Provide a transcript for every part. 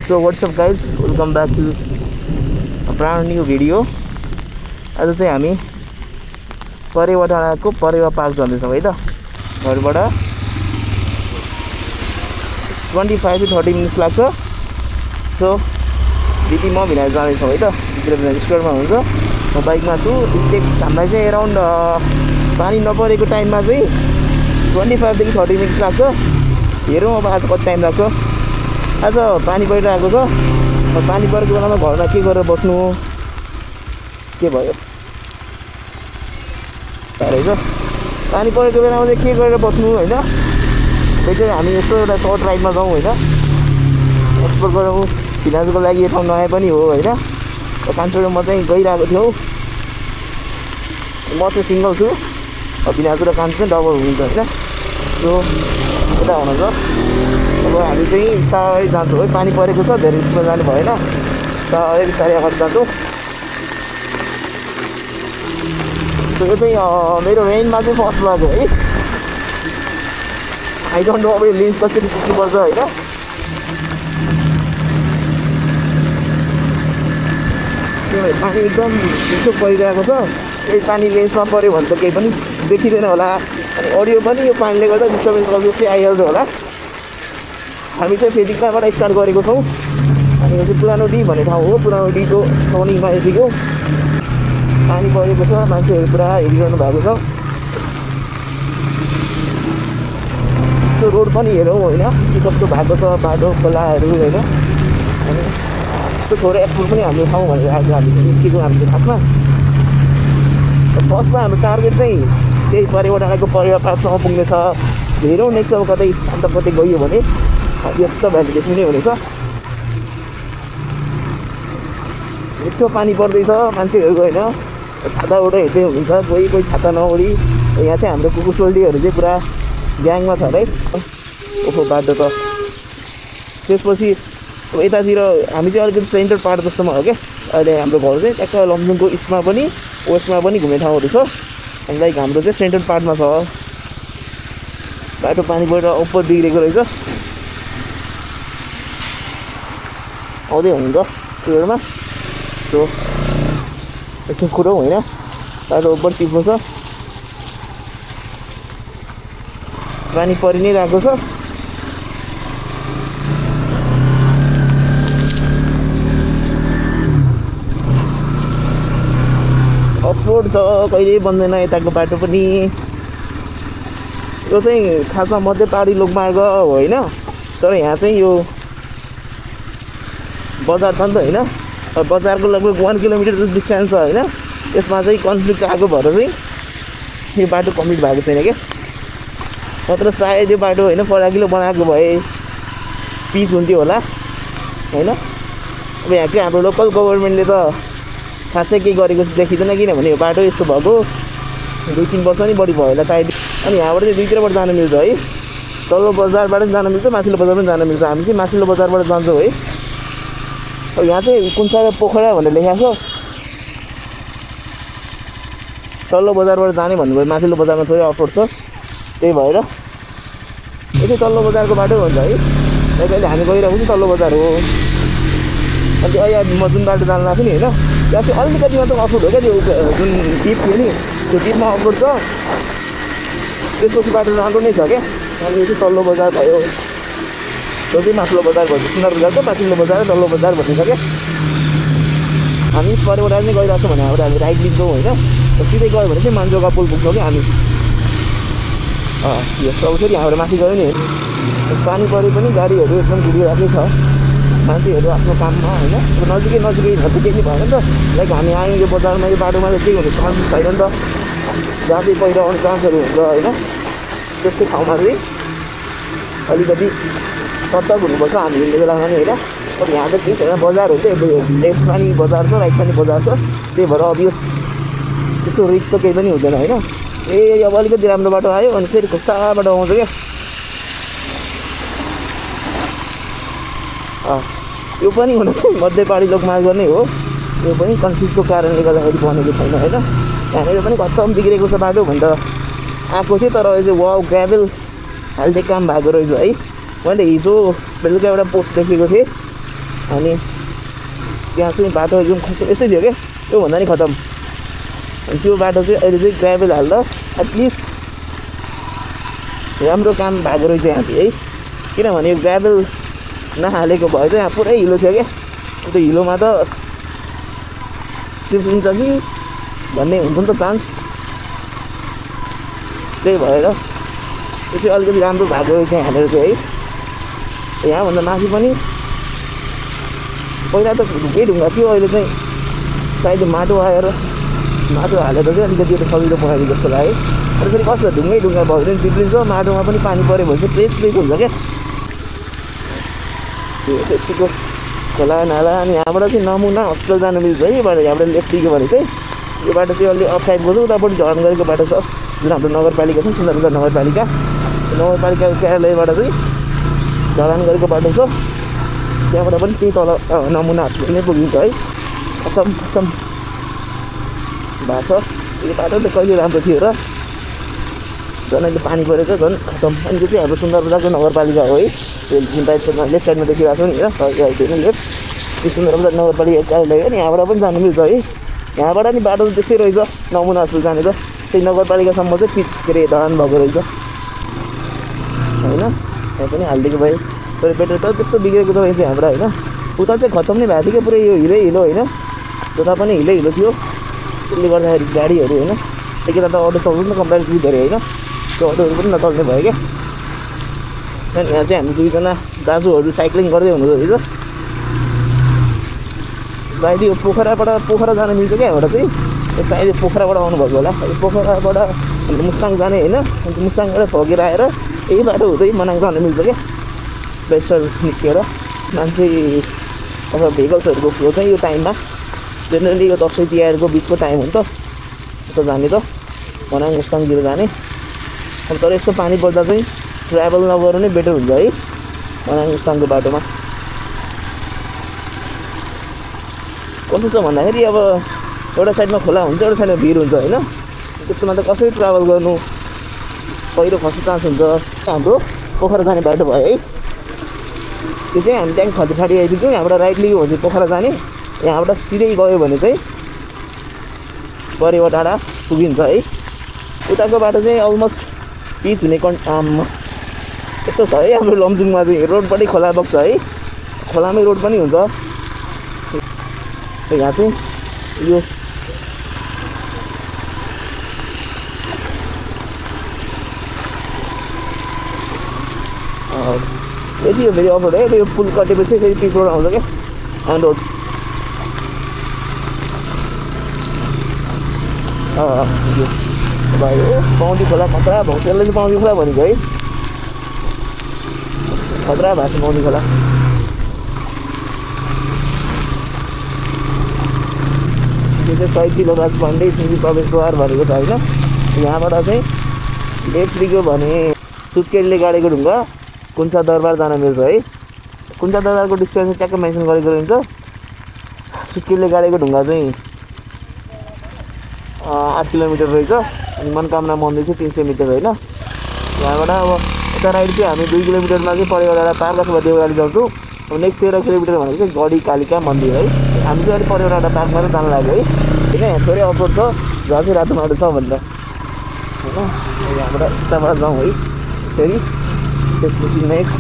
So what's up guys, welcome back to a brand new video. आज चाहिँ हामी परेवा डाँडाको परेवा पार्क जाँदैछौँ है त। घरबाट 25 to 30 minutes लाग्छ। सो दिदी म भिनाइ जाँदैछौँ है त। दिदीले स्टोरमा हुन्छ, म बाइकमा छु। इट टेक्स हामीलाई चाहिँ एराउन्ड पानी नपरेको टाइममा चाहिँ 25 देखि 30 मिनट्स लाग्छ। हेरौँ अब आज कति टाइम लाग्छ। आज पानी परिरहेको छ। पानी परेको बेलामा घरमा के गरेर बस्नु, के भयो साह्रै छ। पानी परेको बेलामा चाहिँ के गरेर बस्नु होइन। त्यही चाहिँ हामी यसो एउटा सर्ट राइडमा जाउँ होइन, एक्सप्लोर गरौँ। फिनाजको लागि यो ठाउँ नयाँ पनि हो होइन। कान्छोमा चाहिँ गइरहेको थियौँ। म चाहिँ सिङ्गल छु, फिनाजु र कान्छो चाहिँ डबल हुन्छ होइन। सो यता हुनुहुन्छ। अब हामी चाहिँ बिस्तारै जान्छौँ है। पानी परेको छ, धेरै स्पिडमा जानु भएन। बिस्तारै बिस्तारै अगाडि जान्छौँ। यो चाहिँ मेरो रेन्जमा चाहिँ फर्स्ट ब्लग हो है। आई डोन्ट नो अब यो लेन्स कसरी खिच्नुपर्छ होइन। किनभने पानी एकदम चिसो परिरहेको छ। यही पानी लेन्समा पऱ्यो भने त केही पनि देखिँदैन होला। अनि अडियो पनि यो पानीले गर्दा डिस्टर्बेन्स अभियसली आइहाल्छ होला। हामी चाहिँ फेदिक्राबाट स्टार्ट गरेको छौँ। अनि यो चाहिँ पुरानो डी भन्ने ठाउँ हो। पुरानो डीको टर्निङमा यतिको पानी परेको छ। मान्छेहरू पुरा हेरिरहनु भएको छ। त्यो रोड पनि हेरौँ होइन, के कस्तो भएको छ बाटो खोलाहरू होइन। अनि यस्तो थोरै एक्सप्लोर पनि हाम्रो ठाउँ भनेर आज हामी निस्केको हाम्रो खासमा। फर्स्टमा हाम्रो टार्गेट चाहिँ त्यही परेवा डाँडाको परेवा पार्कसम्म पुग्ने छ। हेरौँ नेक्स्ट अब कतै अन्त कतै गयो भने यस्तो भ्यालिडेसन नै हुनेछ। यस्तो पानी पर्दैछ, मान्छेहरू होइन छाताबाट हिँड्दै हुनुहुन्छ। कोही कोही छाता नओढी। यहाँ चाहिँ हाम्रो कुकुर सोल्टीहरू चाहिँ पुरा ग्याङमा छ है। ओहो बाटो त त्यसपछि अब यतातिर हामी चाहिँ अलिकति सेन्टर पार्ट जस्तोमा हो क्या। अहिले हाम्रो घर चाहिँ ट्याक्क लमजुङको इस्टमा पनि वेस्टमा पनि घुम्ने ठाउँहरू छ। अनि लाइक हाम्रो चाहिँ सेन्टर पार्टमा छ। बाटो पानी परेर उपर बिग्रेको रहेछ। आउँदै हुनुहुन्छ रोडमा। सो एकछिन कुरौँ होइन, बाटो उपर चिप्लो छ। पानी परि नै रहेको छ। अफरोड छ, कहिल्यै बन्दैन यताको बाटो पनि। यो चाहिँ खासमा मध्य पहाडी लोकमार्ग होइन, तर यहाँ चाहिँ यो बजार छ नि त होइन। बजारको लगभग 1 किलोमिटर डिस्टेन्स छ होइन। यसमा चाहिँ कन्फ्लिक्ट आएको भएर चाहिँ यो बाटो कम्प्लिट भएको छैन क्या। नत्र सायद यो बाटो होइन फराकिलो बनाएको भए पिच हुन्थ्यो होला होइन। अब यहाँकै हाम्रो लोकल गभर्मेन्टले त खासै केही गरेको देखिँदैन। किनभने यो बाटो यस्तो भएको 2-3 वर्ष नै बढी भयो होला सायद। अनि यहाँबाट चाहिँ दुईतिरबाट जानु मिल्छ है। तल्लो बजारबाट पनि जानु मिल्छ, माथिल्लो बजार पनि जानु मिल्छ। हामी चाहिँ माथिल्लो बजारबाट जान्छौँ है। अब यहाँ चाहिँ कुनसागा पोखरा भनेर लेखेको छ। तल्लो बजारबाट जाने भन्नुभयो, माथिल्लो बजारमा थोरै अफरोड छ। त्यही भएर यो चाहिँ तल्लो बजारको बाटो हुन्छ है। अहिले हामी गइरहेको चाहिँ तल्लो बजार हो। अनि अहिले म जुन बाटो जानु लाग्छु नि होइन, त्यहाँ चाहिँ अलिकति मात्र अफरोड हो क्या। त्यो जुन टिप थियो नि, त्यो टिपमा अफरोड छ। त्यसपछि बाटो राम्रो नै छ क्या। अनि यो चाहिँ तल्लो बजार भयो। त्यो चाहिँ माथिल्लो बजार भन्छ। सुनार बजारको माथिल्लो बजार र तल्लो बजार भन्ने छ क्या। हामी परेवा डाँडा नै गइरहेको छौँ भने अब हामी राइट लिन्छौँ होइन। सिधै गयो भने चाहिँ मान्जोगा पुल पुग्छौँ क्या हामी। यस्तो अब फेरि हाम्रो माथि गयो नि, पानी परे पनि गाडीहरू एकदम गुडिरहेकै छ। मान्छेहरू आफ्नो काममा होइन। नजिकै नजिकै केही भएन नि त। लाइक हामी आयौँ यो बजारमा, यो बाटोमा चाहिँ केही हुने चान्स छैन नि त। जहाँ चाहिँ पहिरो आउने चान्सहरू हुन्छ होइन। त्यस्तै ठाउँमा चाहिँ अलिकति सतर्क हुनुपर्छ हामी हिँड्ने बेलामा नि होइन। अब यहाँ त केही छैन, बजार हो क्या। लेफ्टमा नि बजार छ, राइटमा नि बजार छ। त्यही भएर अभियस त्यस्तो रिस्क त केही पनि हुँदैन होइन। अब अलिकति राम्रो बाटो आयो अनि फेरि खुट्टाबाट आउँछ क्या। यो पनि हुन चाहिँ मध्य पहाडी लोकमार्ग नै हो। यो पनि कन्फ्लिक्टको कारणले गर्दाखेरि बनेको छैन होइन। यहाँनिर पनि खत्तम बिग्रेको छ बाटो भन्दा आएको थियो। तर यो चाहिँ वाउ ग्राभल हाल्ने काम भएको रहेछ है। मैले हिजो बेलुका एउटा पोस्ट देखेको थिएँ। अनि त्यहाँ चाहिँ बाटो एकदम खतम यस्तै थियो क्या, त्योभन्दा नि खतम। अनि त्यो बाटो चाहिँ अहिले चाहिँ ग्राभल हाल्दा एटलिस्ट राम्रो काम भएको रहेछ यहाँ चाहिँ है। किनभने यो ग्राभल नहालेको भए चाहिँ यहाँ पुरै हिलो थियो क्या, त्यो हिलोमा त चिप्लिन्छ कि भन्ने हुन्छ नि त चान्स। त्यही भएर त्यो चाहिँ अलिकति राम्रो भएको रहेछ यहाँनिर चाहिँ है। यहाँभन्दा माथि पनि पहिला त ढुङ्गा थियो, अहिले चाहिँ सायद माटो आएर माटो हालेर चाहिँ अलिकति सजिलो बनाइदियो जस्तो लाग्यो। अनि फेरि कस्तो ढुङ्गै ढुङ्गा भयो भने चिप्लिन्छ, माटोमा पनि पानी पऱ्यो भने चाहिँ प्लेट हुन्छ क्या त्यो त्यतिको खोला नाला। अनि यहाँबाट चाहिँ नमुना हस्पिटल जानु मिल्छ है, यहाँबाट लेफ्ट दियो भने चाहिँ यो बाटो चाहिँ अलि अफ टाइपको छ। उतापट्टि झर्न गरेको बाटो छ जुन हाम्रो नगरपालिका छ, सुन्दरगढ नगरपालिकाको कार्यालयबाट चाहिँ झर्न गरेको बाटो छ। त्यहाँबाट पनि त्यही तल नमुना हस्पिटल नै पुगिन्छ है। खतम खतम भएको छ यो बाटो त कहिले राम्रो थियो र झन् अहिले पानी परेको झन् खतम। अनि त्यो चाहिँ हाम्रो सुन्दरबजारको नगरपालिका हो है, त्यो जुन टाइपको लेफ्ट साइडमा देखिरहेको छ नि होइन लेफ्ट, त्यो सुन्दरबजार नगरपालिका कार्यालय हो नि। यहाँबाट पनि जानु मिल्छ है, यहाँबाट नि बाटो त्यस्तै रहेछ नमुना हस्पिटल जाने त त्यही नगरपालिकासम्म चाहिँ पिच के अरे ढलान भएको रहेछ होइन। त्यहाँ पनि हालिदिएको भए तर पेट्रोल त त्यस्तो बिग्रेको त रहेछ हाम्रो होइन। उता चाहिँ खतम नै भएको थियो क्या पुरै, यो हिलै हिलो होइन, जता पनि हिलै हिलो थियो। त्यसले गर्दाखेरि गाडीहरू होइन एकैता त अटो चल्नु पनि कम्पेरिटिभ धेरै होइन, त्यो अटोहरू पनि नचल्ने भयो क्या। अनि यहाँ चाहिँ हामी दुईजना दाजुहरू साइक्लिङ गर्दै हुनुहुँदो रहेछ। सायद यो पोखरा जान मिल्छ क्या यहाँबाट चाहिँ, सायद पोखराबाट आउनुभएको होला। पोखराबाट मुस्ताङ जाने होइन, अन्त मुस्ताङबाट फगेर आएर यही बाटो हुँदै मनाङ जानु मिल्छ क्या बेस्टर निस्केर। मान्छे अथवा भेहिकल्सहरूको फ्लो चाहिँ यो टाइममा जेनरली यो दसैँ तिहारको बिचको टाइम हुन्छ उता जाने त मनाङ मुस्ताङतिर जाने। अनि तर यस्तो पानी पर्दा चाहिँ ट्राभल नगर्नु नै बेटर हुन्छ है मनाङ मुस्ताङको बाटोमा। कस्तो छ भन्दाखेरि अब एउटा साइडमा खोला हुन्छ, एउटा साइडमा भिड हुन्छ होइन, त्यसकोमा त कसरी ट्राभल गर्नु, पहिरो खस्ने चान्स हुन्छ। हाम्रो पोखरा जाने बाटो भयो है, त्यो चाहिँ हामी त्यहाँ खल्ती आइपुग्यौँ। यहाँबाट राइट लियो भने चाहिँ पोखरा जाने, यहाँबाट सिधै गयो भने चाहिँ परेवा डाँडा पुगिन्छ है। उताको बाटो चाहिँ अलमोस्ट पिच हुने यस्तो छ है हाम्रो लमजुङमा चाहिँ रोडबाटै खोला बग्छ है, खोलामै रोड पनि हुन्छ। यहाँ चाहिँ यो यति हो फेरि अफ रोड है, यो पुल कटेपछि फेरि पिच रोड आउँछ क्या अन रोड। भयो पाउँदी खोला खतरा भएको, त्यसलाई चाहिँ पाउँदी खोला भनेको है, खतरा भएको छ पाउँदी खोला। त्यो चाहिँ 100 किलो भन्दै सिन्जी प्रवेशद्वार भनेको छ होइन। यहाँबाट चाहिँ लेफ्ट लिग्यो भने सुत्केरीले गाडेको ढुङ्गा कुन्चा दरबार जान मिल्छ है। कुन्चा दरबारको डिस्टेन्स ट्याक्कै मेन्सन गरेको रहन्छ। सुत्केरीले गाडेको ढुङ्गा चाहिँ 8 किलोमिटर रहेछ। अनि मनकामना मन्दिर चाहिँ 300 मिटर होइन। यहाँबाट अब यता राइट चाहिँ हामी 2 किलोमिटरमा चाहिँ परेवाडा पार्क अथवा देउराली जान्छौँ। अब नेक्स्ट 13 किलोमिटर भनेको चाहिँ गढी कालिका मन्दिर है। हामी चाहिँ अहिले परेवाडा पार्कमा त जानु लाग्यो है, होइन यहाँ थोरै अफरोड छ जहाँ चाहिँ रातो माटो छ भनेर होइन। यहाँबाट यताबाट जाउँ है फेरि, त्यसपछि नेक्स्ट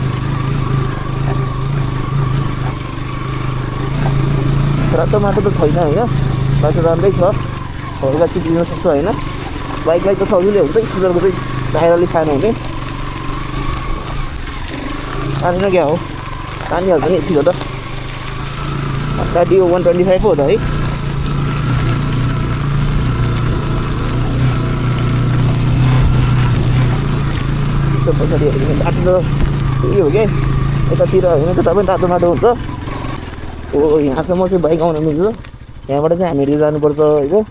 रातो माटो त छैन होइन, बाटो राम्रै छ, हल्का सिक्न सक्छ होइन। बाइकलाई त सजिलै हुन्छ, स्कुटरको चाहिँ टायर अलिक सानो हुने। पानी क्या हो पानी हाल्छ नि यति हो त, गाडी 125 हो त है। पछाडि बाटो त यही हो क्या यतातिर होइन, त्यता पनि रातो माटो हुन्छ। हो यहाँसम्म चाहिँ बाइक आउन मिल्छ, यहाँबाट चाहिँ हामीले जानुपर्छ होइन।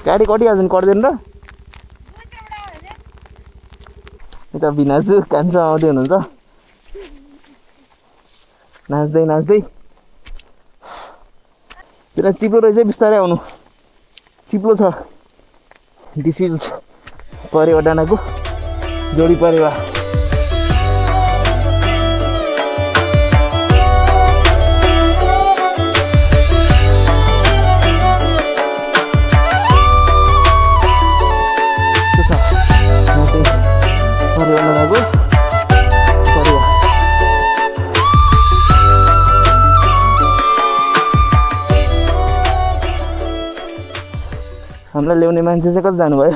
गाडी कटिहाल्छ नि कट्दैन र यता बिनाजु कान्छो आउँदै हुनुहुन्छ नाच्दै नाच्दै। त्यता चिप्लो रहेछ बिस्तारै आउनु, चिप्लो छ। दिस इज परेवा डाँडाको जोडी परेवा। परिवार लगाएको परिवार हामीलाई ल्याउने मान्छे चाहिँ कति जानुभयो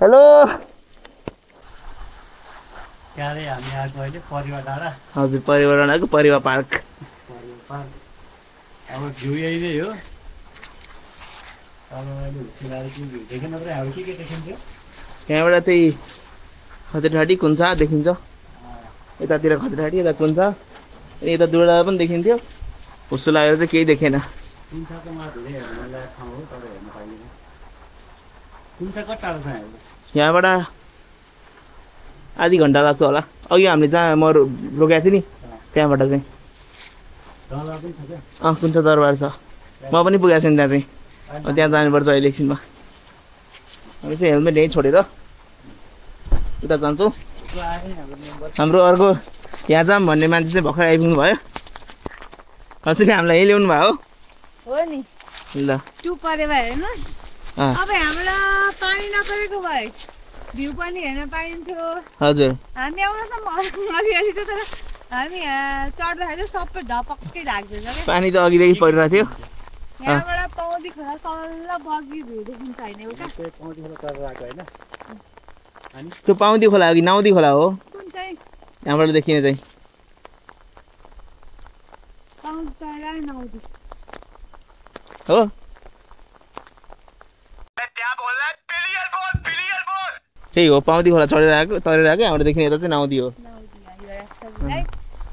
हेलो हजुर परिवार डाँडाको परिवार पार्क अब भ्यू यही नै हो त्यहाँबाट त्यही खत्रीघाटी कुन्चा देखिन्छ यतातिर खत्रीघाटी यता कुन्चा अनि यता दुर्डा पनि देखिन्थ्यो हुस्सो लागेर चाहिँ केही देखेन यहाँबाट आधी घन्टा लाग्छ होला अघि हामीले जहाँ म रोकेको थिएँ नि त्यहाँबाट चाहिँ कुन्चा दरबार छ म पनि पुगेको छु नि त्यहाँ चाहिँ त्यहाँ जानुपर्छ अहिले एकछिनमा हामी चाहिँ हेलमेट यहीँ छोडेर उता जान्छौँ हाम्रो अर्को यहाँ जाऊँ भन्ने मान्छे चाहिँ भर्खर आइपुग्नु भयो हजुर हामीलाई यहीँ ल्याउनु भयो हो नि ल टु परेवा हेर्नुहोस् अब हाम्रो पानी नपरेको भए भ्यू पनि हेर्न पाइन्थ्यो हजुर हामी आउनसम्म अलिअलि त तर हामी चढ्दाखेरि सबै ढपक्कै ढाक्दैछ क्या पानी त अघिदेखि परिरहेको थियो यहाँबाट पौडी खोला सल्ल बगी भ्यू देखिन्छ होइन एउटा त्यो पाउँदी खोला हो कि नाउदी खोला हो कुन चाहिँ यहाँबाट देखिने चाहिँ पाउँदी तरा नौदी हो त्यही हो पाउँदी खोला चढेर आएको तरेर आएको यहाँबाट देखिने यता चाहिँ नाउदी हो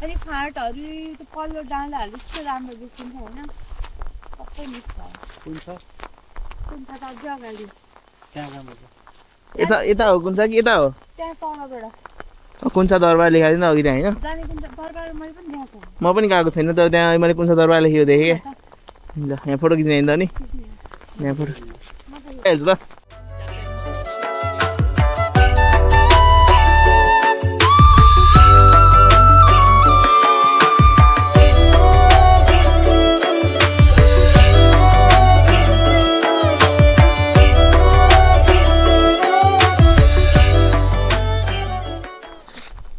अनि फाँटहरू त्यो पल्लो डाँडाहरू यस्तो राम्रो देखिन्छ होइन सबै मिस भयो कुन छ त अझै अगाडि यता हो कुन छ कि यता हो त्यहाँ तलबाट कुन्चा दरबार लेखाएको थिएन अघि त्यहाँ होइन जाने कुन दरबार मैले पनि देखाएको छु म पनि गएको छैन तर त्यहाँ मैले कुन्चा दरबार लेखेको देखेँ क्या ल यहाँ फोटो खिच्ने होइन नि यहाँ फोटो हेर्छु त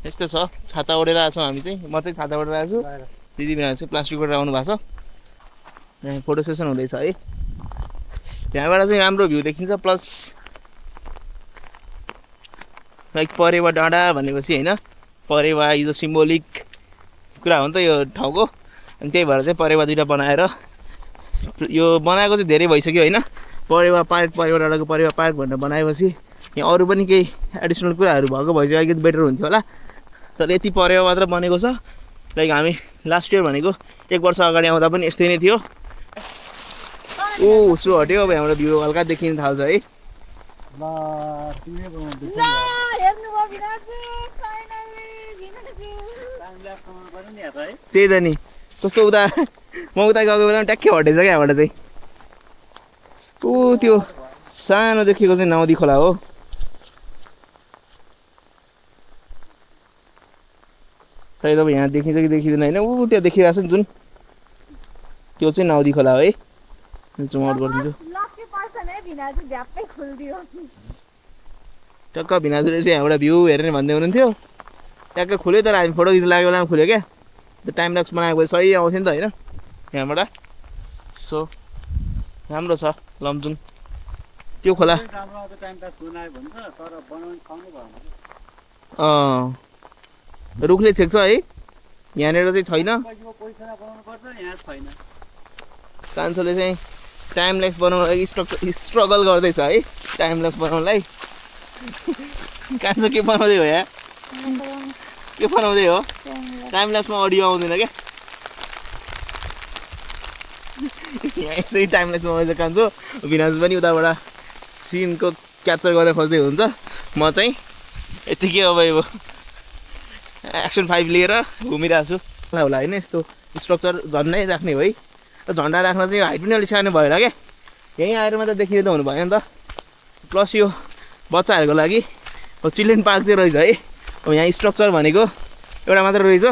यस्तो छ छाता ओढेर आएको छौँ हामी चाहिँ म चाहिँ छाता ओढेर आएको छु दिदी बिना चाहिँ प्लास्टिक ओढेर आउनु भएको छ यहाँ फोटो सेसन हुँदैछ है यहाँबाट चाहिँ राम्रो भ्यू देखिन्छ प्लस लाइक परेवा डाँडा भनेपछि होइन परेवा इज अ सिम्बोलिक कुरा हो नि त यो ठाउँको अनि त्यही भएर चाहिँ परेवा दुइटा बनाएर यो बनाएको चाहिँ धेरै भइसक्यो होइन परेवा पार्क परेवा डाँडाको परेवा पार्क भनेर बनाएपछि यहाँ अरू पनि केही एडिसनल कुराहरू भएको भए चाहिँ अलिकति बेटर हुन्थ्यो होला तर यति परेवा मात्र बनेको छ लाइक हामी लास्ट इयर भनेको 1 वर्ष अगाडि आउँदा पनि यस्तै नै थियो ओ सो हट्यो अब हाम्रो भ्यू हल्का देखिन थाल्छ है त्यही त नि कस्तो उता म उता गएको बेला ट्याक्कै हटेछ क्या यहाँबाट चाहिँ ऊ त्यो सानो देखेको चाहिँ नाउदी खोला हो सायद अब यहाँ देखिन्छ कि देखिँदैन होइन ऊ त्यहाँ देखिरहेको छ नि जुन त्यो चाहिँ नाउदी खोला हो है जुम आउट गरिदिन्छु टक्क भिनाजुले चाहिँ यहाँबाट भ्यू हेर्ने भन्दै हुनुहुन्थ्यो ट्याक्क खुल्यो तर हामी फोटो खिच्नु लागेको बेलामा खुल्यो क्या त्यो टाइम लैप्स बनाएको सही आउँथ्यो नि त होइन यहाँबाट सो राम्रो छ लमजुङ त्यो खोला रुखले छेक्छ है यहाँनिर चाहिँ छैन कान्छोले चाहिँ टाइम ल्याप्स बनाउनु लागि स्ट्रगल गर्दैछ है टाइम ल्याप्स बनाउनलाई कान्छो के बनाउँदै हो यहाँ के बनाउँदै हो टाइम ल्याप्समा अडियो आउँदैन क्या यहाँ यसरी टाइम ल्याप्समा आउँदैछ कान्छो विनाज पनि उताबाट सिनको क्याप्चर गर्न खोज्दै हुन्छ म चाहिँ यतिकै अब यो एक्सन 5 लिएर घुमिरहेको छु होला होइन यस्तो स्ट्रक्चर झन्डै राख्ने हो है झन्डा राख्न चाहिँ हाइट पनि अलिक सानो भयो होला क्या यहीँ आएर मात्र देखिने त हुनु भयो नि त प्लस यो बच्चाहरूको लागि चिल्ड्रेन पार्क चाहिँ रहेछ है अब यहाँ स्ट्रक्चर भनेको एउटा मात्र रहेछ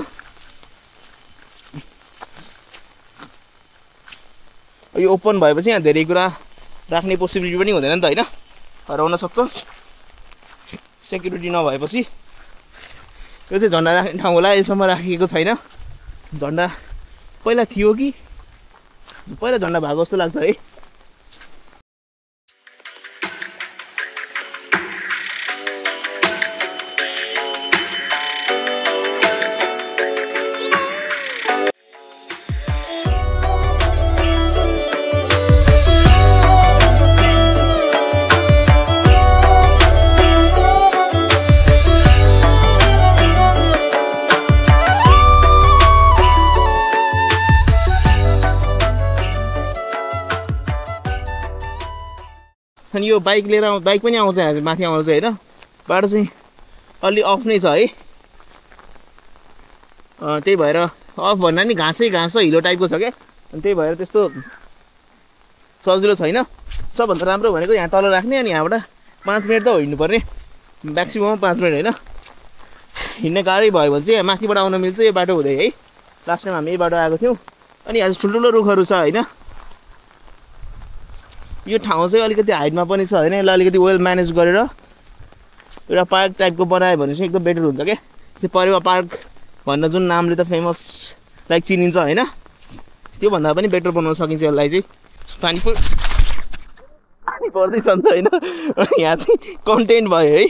यो ओपन भएपछि यहाँ धेरै कुरा राख्ने पोसिबिलिटी पनि हुँदैन नि त होइन, हराउन सक्छ सेक्युरिटी नभएपछि। यो चाहिँ झन्डा राख्ने ठाउँ होला, यसम्म राखिएको छैन। झन्डा पहिला थियो कि पहिला झन्डा भएको जस्तो लाग्छ है। अनि यो बाइक लिएर बाइक पनि आउँछ यहाँ माथि आउँछ होइन। बाटो चाहिँ अलि अफ नै छ है, त्यही भएर अफ भन्दा नि घाँसै घाँस हिलो टाइपको छ क्या, अनि त्यही भएर त्यस्तो सजिलो छैन। सबभन्दा राम्रो भनेको यहाँ तल राख्ने, अनि यहाँबाट 5 मिनट त हिँड्नुपर्ने, म्याक्सिमम 5 मिनट होइन। हिँड्ने गाह्रै भयो भने चाहिँ माथिबाट आउन मिल्छ यो बाटो हुँदै है। लास्ट टाइम हामी यही बाटो आएको थियौँ। अनि यहाँ ठुल्ठुलो रुखहरू छ होइन। यो ठाउँ चाहिँ अलिकति हाइटमा पनि छ होइन, यसलाई अलिकति वेल म्यानेज गरेर एउटा पार्क टाइपको बनायो भने चाहिँ एकदम बेटर हुन्छ क्या। चाहिँ परेवा पार्क भन्न जुन नामले त फेमस लाइक चिनिन्छ होइन, त्योभन्दा पनि बेटर बनाउन सकिन्छ यसलाई चाहिँ। पानी पर्दैछ नि त होइन, यहाँ चाहिँ कन्टेन्ट भयो है।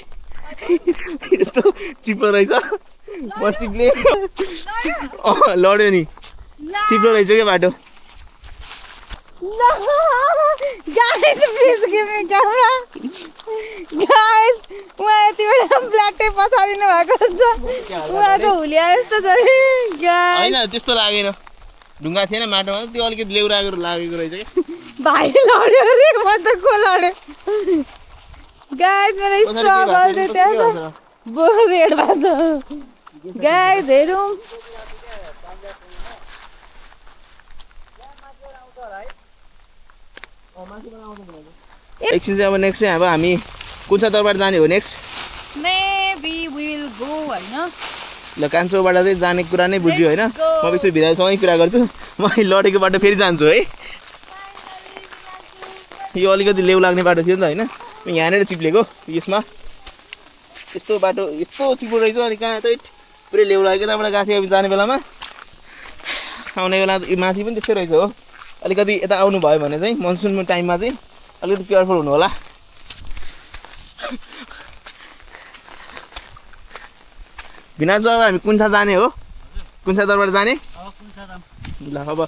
यस्तो चिप्लो रहेछ मस्तिकले, लड्यो नि, चिप्लो रहेछ क्या बाटो। Guys, please give me camera. Guys, मैं यति बेला ब्ल्याक टेप पछाडिनु भएको छ, उहाँको हुलिया यस्तो छ गाइस। हैन त्यस्तो लागेन, ढुङ्गा थिएन माटोमा, त्यो अलिकति लेउराको लागेको रहेछ के। भाइ लड्यो रे, म त को लड्यो गाइस। मेरो स्ट्रगल चाहिँ त्यहाँ छ, बोर्ड रेड भएको छ गाइस। हेरौँ एकछिन चाहिँ अब नेक्स्ट चाहिँ अब हामी कुन्छा दरबार जाने हो next. Maybe we will go हैन। ल कान्छोबाट चाहिँ जाने कुरा नै बुझ्यो होइन। म एकछिन भिराजसँगै कुरा गर्छु, म लडेको बाटो फेरि जान्छु है। यो अलिकति लेउ लाग्ने बाटो थियो नि त होइन, यहाँनिर चिप्लेको यसमा यस्तो बाटो यस्तो चिप्लो रहेछ। अनि कहाँ त पुरै लेउ लागेको, त्यहाँबाट गएको थियो जाने बेलामा, आउने बेला माथि पनि त्यस्तै रहेछ हो। अलिकति यता आउनु भयो भने चाहिँ मनसुन टाइममा चाहिँ अलिकति केयरफुल हुनु होला। भिनाजु अब हामी कुन्छा जाने हो, कुन्छा दरबार जाने। ल अब